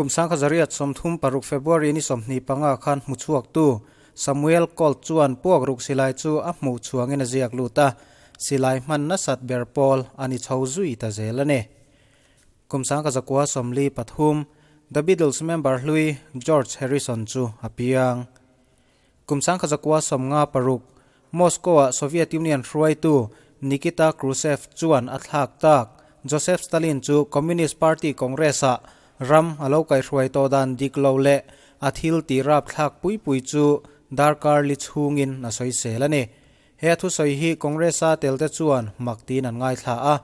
Kum 1936 February ni 25 khan hmuchhuaktu Samuel Colt chuan puakruk silai chu a hmuh chhuangin a ziak lut a, silai hman nasat ber pawl a ni chho zui ta zel a ni. Kum 1943, The Beatles member hlui George Harrison chu a piang. Kum 1956, Moscow-ah Soviet Union hruaitu Nikita Khrushchev chuan a thlak tak. Joseph Stalin chu Communist Party Congress-ah ram a lo kaihhruai tawh dan dik lo leh a thil tih rapthlak pui pui chu darkar li chhungin a sawisel a ni. He a thusawi hi Congress-a telte chuan mak tiin an ngaithla a,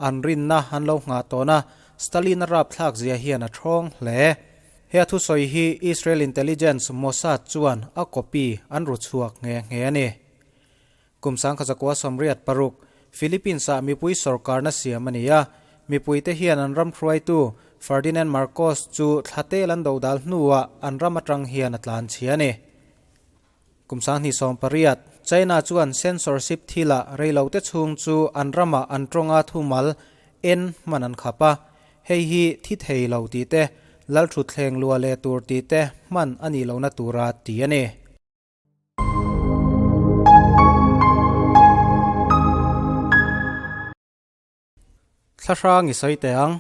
an rinna an lo nghah tawn a, Stalin-a rapthlak zia hian a thawng hle. He a thusawi hi Israel intelligence Mossad chuan a copy an ru chhuak nghe nghe a ni. Kum 1986, Philippines-ah mipui sawrkarna siam a ni a, mipuite hian an ram hruaitu Ferdinand Marcos chu thla tel an dodal hnuah an ram atang hian a tlan chhia a ni. Kum 2018, China chuan censorship thilah reilote chhung chu an ramah an tawnga thumal en hman an khap a, hei hi thi thei lo tih te, lalthutthleng lua leh tur tih te hman a nih lohna tura ti a ni. Thlahrang i sawi teh ang.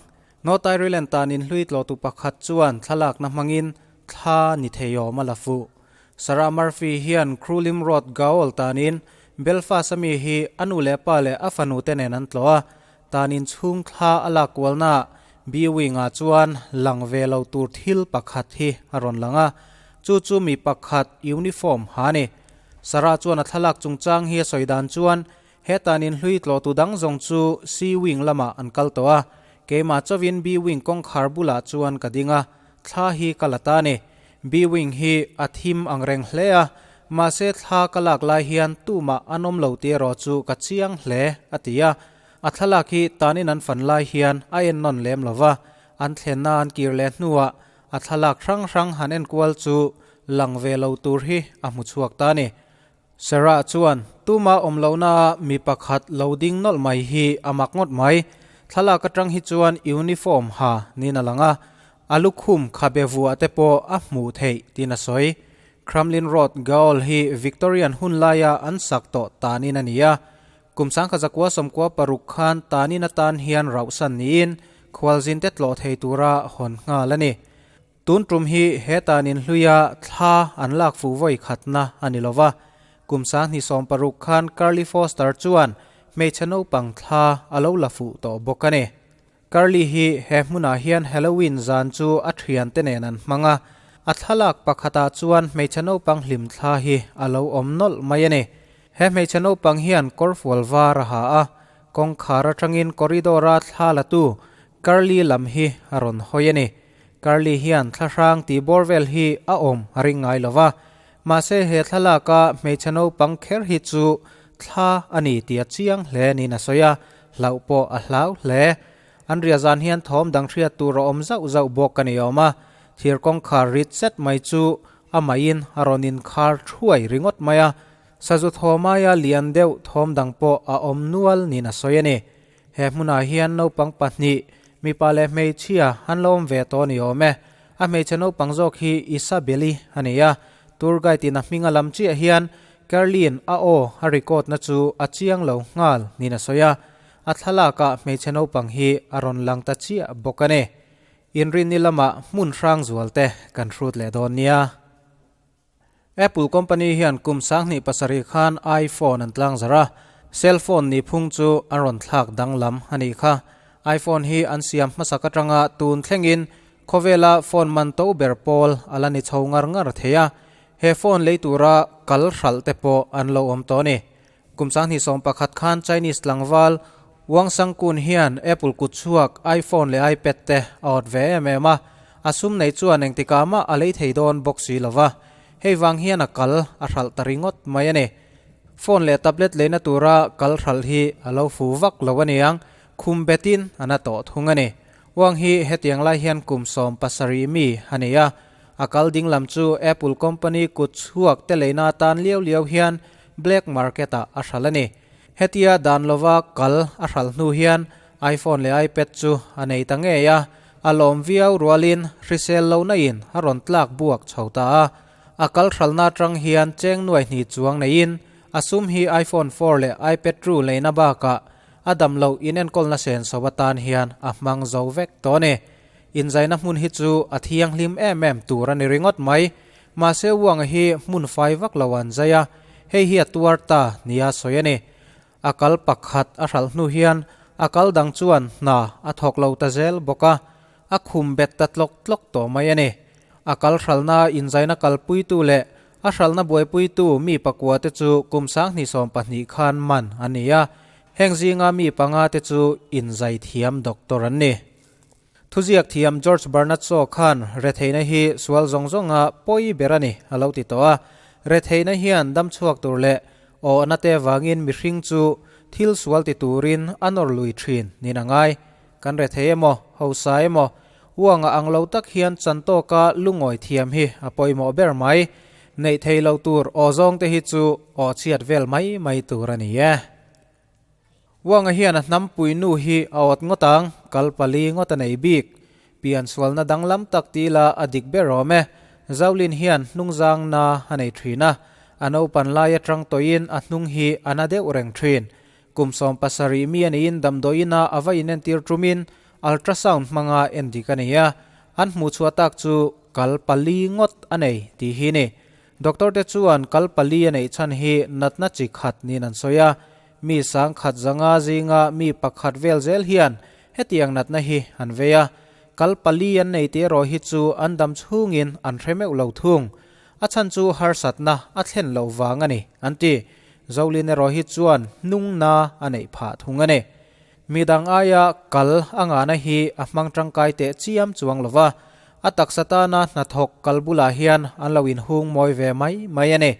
North Ireland tan inhlui tlawhtu pakhat chuan thlalakna hmangin thla ni theiawm a la fuh. Sarah Murphy hian Croolim Road Gaol tanin Belfast a mi hi a nu leh pa leh a fanu te nen an tlawh a, tan inchhung thla a lak kualnaah B-wing-ah chuan lang ve lo tur thil pakhat hi a rawn lang a, chu chu mi pakhat uniform ha a ni. Sarah chuan a thlalak chungchang hi a sawi dan chuan Heta nin hlui tlawhtu dang zawng chu C wing lamah an kal tawh a, keimah chauhin B wing kawngkhar bulah chuan ka ding a, thla hi ka la ta a ni. B wing hi a thim ang reng hle a, mahse thla ka lak lai hian tumah an awm lo tih erawh chu ka chiang hle, a ti a. A thlalak hi tanin an fan lai hian a ennawn lem lo va, an thlenna an kir leh hnuah a thlalak hrang hrang han enkual chu lang ve lo tur hi a hmu chhuak ta a ni. Sarah chuan, Tuma awm lohna mi pakhat lo ding nawlh mai hi a mak ngawt mai. Thlalak atang hi chuan uniform ha niin a lang a, a lukhum khabe vuah te pawh a hmuh theih tiin a sawi. Crumlin Road Gaol hi Victorian hun laia an sak tawh tanin a ni a. Kum 1996 khan tanin atan hian rauhsan niin khualzinte tlawh thei tura hawn nghal a ni. Tun tum hi he tan in hluia thla an lak fuh vawi khatna a ni lova, kum 2016 khan Carly Foster chuan hmeichhe naupang thla a lo la fuh tawh bawk a ni. Carly hi he hmunah hian Halloween zan chu a thiante nen an hmang a, a thlalak pakhatah chuan hmeichhe naupang hlim thla hi a lo awm nawlh mai a ni. He hmeichhe naupang hian kawrfual var a ha a, kawngkhar atangin corridor-a thla latu Carly lam hi a rawn hawi a ni. Carly hian thlahrang tih bawr vel hi a awm a ring ngai lo va, mahse he thlalaka hmeichhe naupang kher hi chu thla a ni tih a chiang hle niin a sawi a, hlauh pawh a hlau hle. An ria zan hian thawm dang hriat tur a awm zauh zauh bawk a ni awm a, thir kawngkhar rit zet mai chu a maiin a rawn inkhar thuai ringawt mai a, sazu thawm aia lian deuh thawm dang pawh a awm nual niin a sawi a ni. He hmunah hian naupang pahnih, mipa leh hmeichhia an lo awm ve tawh a ni awm e. A hmeichhe naupang zawk hi Isabel-i a ni a, tour guide in a hming a lam chiah hian Carlin a aw a record na chu a chiang lo nghal niin a sawi a, a thlalakah hmeichhe naupang hi a rawn lang ta chiah bawk a ni. Inrinni lamah hmun hrang zual te kan hrut leh dawn nia. Apple company hian kum 2007 khan iPhone an tlangzarh a, cell phone nih phung chu an rawn thlak danglam a nih kha. iPhone hi an siam hmasak atanga tun thlengin khawvela phone man to ber pawl a la ni chho ngar ngar thei a, he phone lei tura kal hralh te pawh an lo awm tawh a ni. Kum 2011 khan Chinese tlangval Wang Sangkun hian Apple kutchhuak iPhone leh iPad te a awt ve em em a, a sum nei chuan engtikah mah a lei thei dawn bawk si lo va, hei vang hian a kal a hralh ta ringawt mai a ni. Phone leh tablet leina tura kal hralh hi a lo fu vak lo a niang, khum betin a na tawh thung a ni. Wang hi hetiang lai hian kum 17 mi a ni a, a kal ding lam chu Apple company kutchhuak te leina atan liau liau hian black market ah a hralh a ni. Hetia dan lova kal a hralh hnu hian iPhone leh iPad chu a nei ta ngei a. A lawm viau rualin hrisel lohna in a rawn tlak buak chho ta a. A kal hralna atang hian cheng nuai hnih chuang neiin a sum hi iPhone 4 leh iPad Pro leina bakah a dam loh inenkawlna senso atan hian a hmang zo vek tawh a ni. Inzaina hmun hi chu a thianghlim em em tur a ni ringawt mai. Mahse Uanga hi hmun fai vak lo an zai a, hei hi a tuar ta nia sawi a ni. A kal pakhat a hralh hnu hian a kal dang chuan hna a thawk lo ta zel bawk a, a khum bet ta tlawk tlawk tawh mai a ni. A kal hralhna inzaina kalpuitu leh a hralhna buaipuitu mi pakua te chu kum 2020 khan man a ni a, heng zinga mi panga te chu inzai thiam doctor an ni. Thuziak thiam George Bernard Shaw khan retheihna hi sual zawng zawnga pawi ber a ni a lo ti tawh a. Retheihna hian dam chhuak tur leh awhna te vangin mihring chu thil sual ti turin a nawr lui thin niin a ngai. Kan rethei emaw, hausa emaw, uanga ang lo tak hian chan tawka lungawi thiam hi a pawimawh ber mai. Neih thei lo tur aw zawng te hi chu aw chhiat vel mai mai tur a ni e. Uanga hian a hnampui nu hi a awt ngawt ang, kal pali ngawt a nei bik. Pian sualna danglam tak ti ila a dik ber awm e. Zolin hian hnungzang na a nei thin a, a naupan lai atang tawhin a hnung hi a na deuh reng thin. Kum 17 mi a niin damdawiin a a va inentir tumin ultrasound hmanga endik a ni a, an hmuhchhuah tak chu kal pali ngawt a nei tih hi ni. Doctor te chuan kal pali a neih chhan hi natna chi khat niin an sawi a, mi 10,000 zanga zinga mi pakhat vel zel hian hetiang natna hi an vei a, kal pali an nei tih erawh hi chu an dam chhungin an hre meuh lo thung. A chhan chu harsatna a thlen loh vang a ni, an ti. Zolin erawh hi chuan hnungna a neih phah thung a ni. Midang aia kal a ngahna hi a hmang tangkai teh chiam chuang lo va, a taksa tana hnathawk kal bulah hian an lo inhung mawi ve mai mai a ni.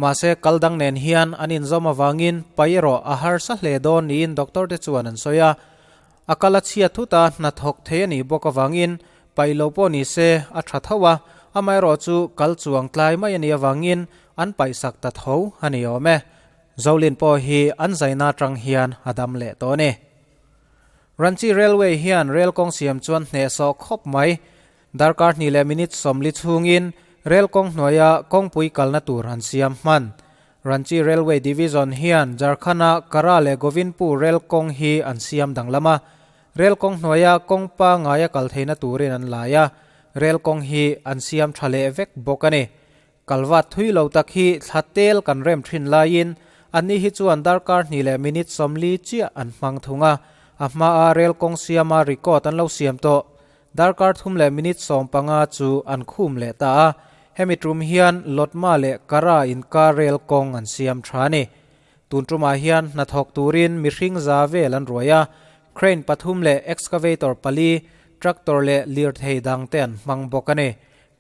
Mahse kal dang nen hian an inzawm avangin pai erawh a harsa hle dawn niin doctor te chuan an sawi a. A kal a chhia thut a, hnathawk thei a nih bawk avangin pai lo pawh ni se a tha tho a, amaherawhchu kal chuang tlai mai a nih avangin an paihsak ta tho a ni awm e. Zolin pawh hi an zaina atang hian a dam leh tawh a ni. Ranchi Railway hian rel kawng siam chuan hnehsawh khawp mai. Darkar hnih leh minute 40 chhungin rel kawng hnuaia kawngpui kalna tur an siam hman. Ranchi Railway Division hian Jharkhand-a Kara leh Govindpur rel kawng hi an siam danglam a. Rel kawng hnuaia kawng pangaia kal theihna turin an lai a, rel kawng hi an siam tha leh vek bawk a ni. Kalvat thui lo tak hi thla tel kan rem thin laiin anni hi chuan darkar hnih leh minute 40 chiah an hmang thung a, a hmaa rel kawng siama record an lo siam tawh. Darkar thum leh minute 15 chu an khum leh ta a, hemi tum hian Lotma leh Kara inkar rel kawng an siam tha a ni. Tun tumah hian hnathawk turin mihring za vel an ruai a, crane pathum leh excavator pali, tractor leh lirthei dang te an hmang bawk a ni.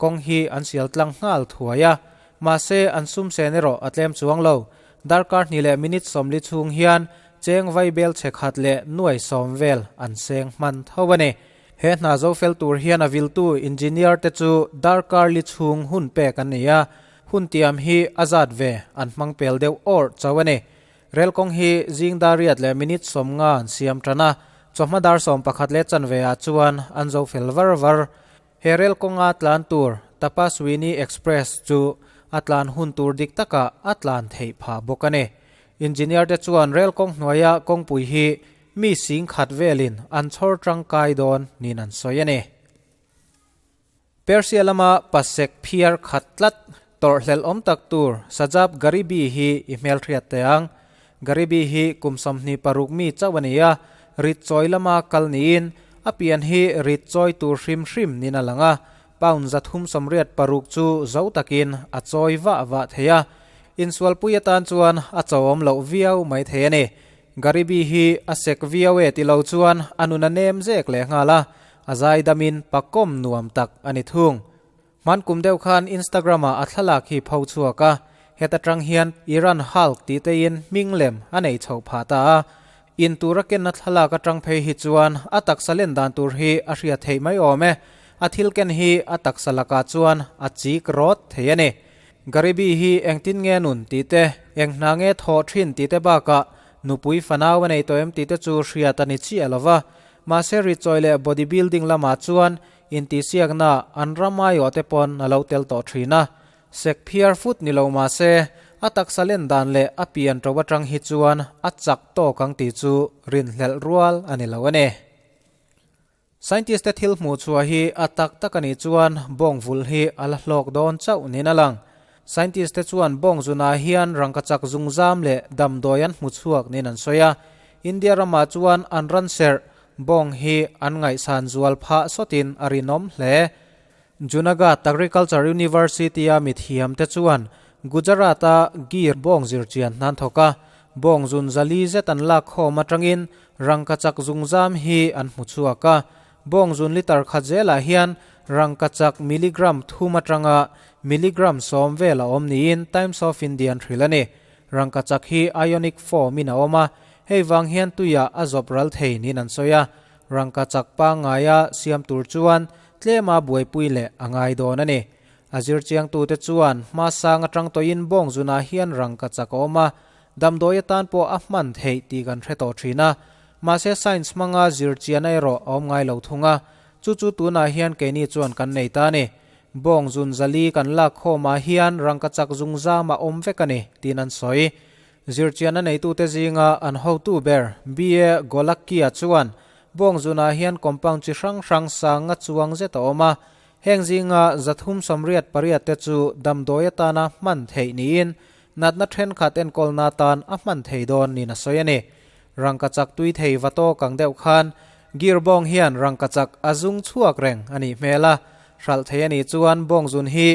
Kawng hi an sial tlang nghal thuai a, mahse an sum sen erawh a tlem chuang lo. Darkar hnih leh minute 40 chhung hian cheng vai bel chhe khat leh nuai sawm vel an seng hman tho a ni. He hna zo fel tur hian a viltu engineer te chu darkar li chhung hun pek an ni a, hun tiam hi a zat ve an hmang pel deuh awrh chauh a ni. Rel kawng hi zing dar riat leh minute 50 an siam tan a, chawhma dar 11 leh chanve ah chuan an zo fel var var. He rel kawnga tlan tur Tapaswini Express chu a tlan hun tur dik takah a tlan theih phah bawk a ni. Engineer te chuan rel kawng hnuaia kawngpui hi mi 10,000 velin an chhawr tangkai dawn niin an sawi a ni. Persia lama pasek phiar khat tlat tawrhhlelh awm tak tur Sajab Gharibi hi i hmelhriat teh ang. Gharibi hi kum 26 mi chauh a ni a, rit chawi lama kal niin a pian hi rit chawi tur hrim hrim niin a lang a, pound 386 chu zo takin a chawi vah vah thei a, insualpui atan chuan a chauhawm loh viau mai thei a ni. Gharibi hi a sek viau e ti lo chuan a nun a nem zek leh nghal a, a zaidamin pakawm nuam tak a ni thung. Hman kum deuh khan Instagram-ah a thlalak hi pho chhuak a, heta tang hian Iran Hulk tih tein hming lem a nei chhoh phah ta a. In tura kenna thlalak atang phei hi chuan a taksa len dan tur hi a hriat theih mai awm e. A thil ken hi a taksa lakah chuan a chik rawt thei a ni. Gharibi hi engtin nge nun tih te, eng hna nge thawh thin tih te bakah nupui fanau a nei tawh em tih te chu hriat a ni chiah lo va. Mahse ritchawi leh body building lamah chuan intihsiakna an ram aiawh te pawn a lo tel tawh thin a. Sek phiar fut ni lo mahse a taksa len dan leh a pian to atang hi chuan a chak tawk ang tih chu rinhlelh rual a ni lo a ni. Scientist te thil hmuh chhuah hi a tak tak a nih chuan bawng vulh hi a la hlawk dawn chauh niin a lang. Scientist te chuan bawng zunah hian rangkachak zungzam leh damdawi an hmu chhuak niin an sawi a. India ramah chuan an ran serh bawng hi an ngaihsan zual phah sawtin a rinawm hle. Junagadh Agriculture University-a mithiam te chuan Gujarat-a Gir bawng zirchian hnan thawk a, bawng zun zali zet an lak khawm atangin rangkachak zungzam hi an hmu chhuak a. Bawng zun litre khat zelah hian rangkachak milligram thum atanga milligram 10 vel a awm niin Times of India an hrilh a ni. Rangkachak hi ionic form-in a awm a, hei vang hian tuiah a zawp ral thei niin an sawi a. Rangkachak pangngaia siam tur chuan tlema buaipui leh a ngai dawn a ni. A zirchiangtute chuan hmasang atang tawhin bawng zunah hian rangkachak a awm a, damdawi atan pawh a hman theih tih kan hre tawh thin a. Mahse science hmanga zirchian erawh a awm ngai lo thung a, chu chu tunah hian keini chuan kan nei ta a ni. Bawng zun zali kan lak khawmah hian rangkachak zungzam a awm vek a ni, tiin an sawi. Zirchianna neitute zinga an hotu ber BA Golakia chuan bawng zunah hian compound chi hrang hrang sanga chuang zet a awm a, heng zinga 388 te chu damdawi atana hman theih niin natna thenkhat enkawlna atan a hman thei dawn niin a sawi a ni. Rangkachak tui thei va tawk ang deuh khan gear bawng hian rangkachak a zung chhuak reng a nih hmel a, hralh thei a nih chuan bawng zun hi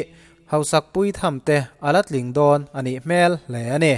hausak pui tham te a la tling dawn a nih hmel hle a ni.